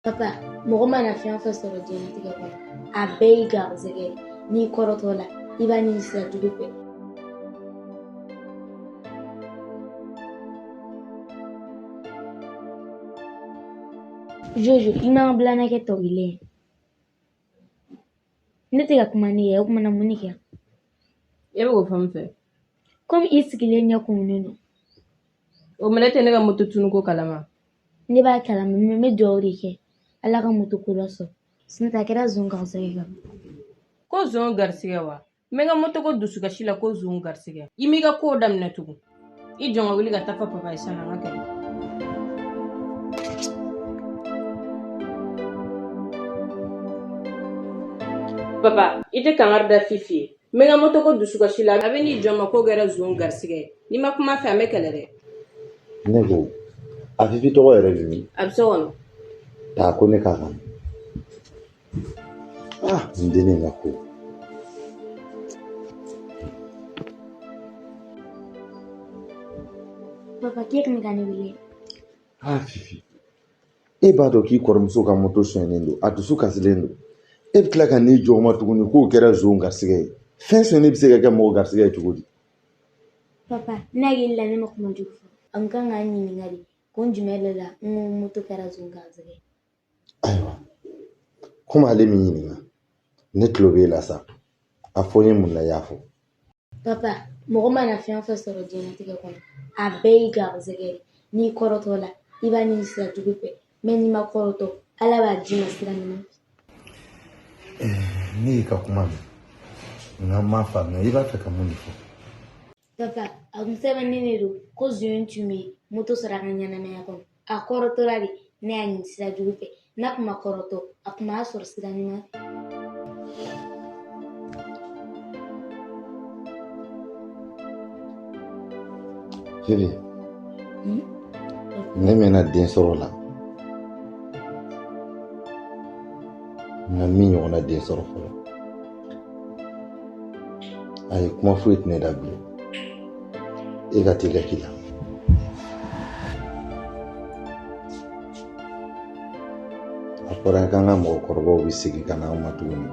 Papa, mɔgɔ mana fɛn o fɛn sɔrɔ diɲɛlatigɛ kɔnɔ, a bɛɛ y'i garisɛgɛ ye. N'i kɔrɔtɔ la, i b'a ɲini sira jugu fɛ. Jojo, i m'an bilana kɛ tɔ kelen ye. Ne tɛ ka kuma ne ye, o tuma na mun de kɛ? E bɛ k'o fɔ mun fɛ? Komi i sigilen ɲɛ kumunen don. O minɛ tɛ ne ka moto tunu ko kalama. Ne b'a kalama, mais n bɛ dugawu de kɛ. Ala ka moto kura sɔrɔ. Sinɔn a kɛra zon garisɛgɛ kan. Ko zon garisɛgɛ wa? N bɛ n ka moto ko dusukasi la ko zon garisɛgɛ. I m'i ka kow daminɛ tugun. I jɔn ka wuli ka taa fɔ papa ye sisan an ka kɛlɛ. Papa, i tɛ kangari da Fifi ye. N bɛ n ka moto ko dusukasi la. A bɛ n'i jɔ n ma k'o kɛra zon garisɛgɛ ye. N'i ma kuma a fɛ, an bɛ kɛlɛ dɛ. Ne ko, a Fifi tɔgɔ yɛrɛ bɛ min? A bɛ so kɔnɔ. Taa ko ne k'a ka na. Ah, n dennin ka ko. Papa, k'e tun bɛ ka ne wele. Ah, Fifi. E b'a dɔn k'i kɔrɔmuso ka moto sonyɛnen don, a dusu kasilen don. E bɛ tila ka n'i jɔ o ma tuguni k'o kɛra zon garisɛgɛ ye. Fɛn sonyɛnen bɛ se ka kɛ mɔgɔ garisɛgɛ ye cogo di? Papa, ne hakili la ne ma kuma jugu fɔ. A kun kan ka n ɲininka de kun jumɛn de la n ko moto kɛra zon garisɛgɛ ye. Ayiwa, komi ale m'i ɲininka, ne tulo b'e la sa. A fɔ n ye mun na i y'a fɔ. Papa, mɔgɔ mana fɛn o fɛn sɔrɔ diɲɛlatigɛ kɔnɔ, a bɛɛ y'i garisɛgɛ ye. N'i kɔrɔtɔ la, i b'a ɲini sira jugu fɛ. Mais n'i ma kɔrɔtɔ, Ala b'a d'i ma sira ɲuman fɛ. Ne y'i ka kuma mɛn, nka n m'a faamuya. I b'a fɛ ka mun de fɔ? Papa, a kun sɛbɛnnen de don ko zon tun bɛ moto sɔrɔ a ka ɲɛnamaya kɔnɔ. A kɔrɔtɔla de, ne y'a ɲini sira jugu fɛ. N'a kun ma kɔrɔtɔ, a kun b'a sɔrɔ sira ɲuman fɛ. Fifi, ne mɛnna den sɔrɔ la, nka min ɲɔgɔnna den sɔrɔ fɔlɔ. Ayi, kuma foyi tɛ ne da bilen. E ka t'i ka ci la. A fɔra k'an ka mɔgɔkɔrɔbaw bɛ segin ka na an ma tuguni.